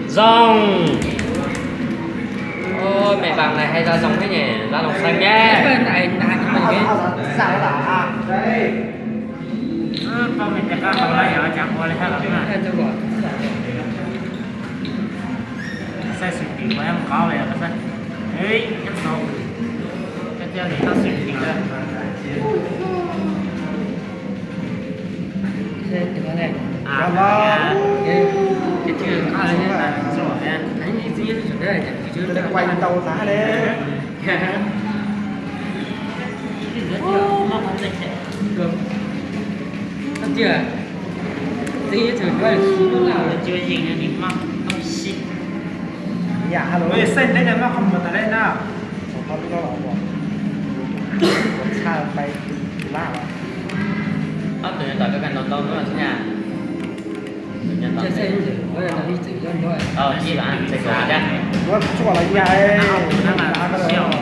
Zoo. Ua mej paam nais hais zaj zoo thiab ne, zaj zoo xeeb ne. Quay tau tag ne. Ua xeeb teb cov mab qhov muag tas leb na. Ob tug nyob tom koj kag ntau ntau hnub xwb na. Tus nyob tom ntawd. Ib txwm los yog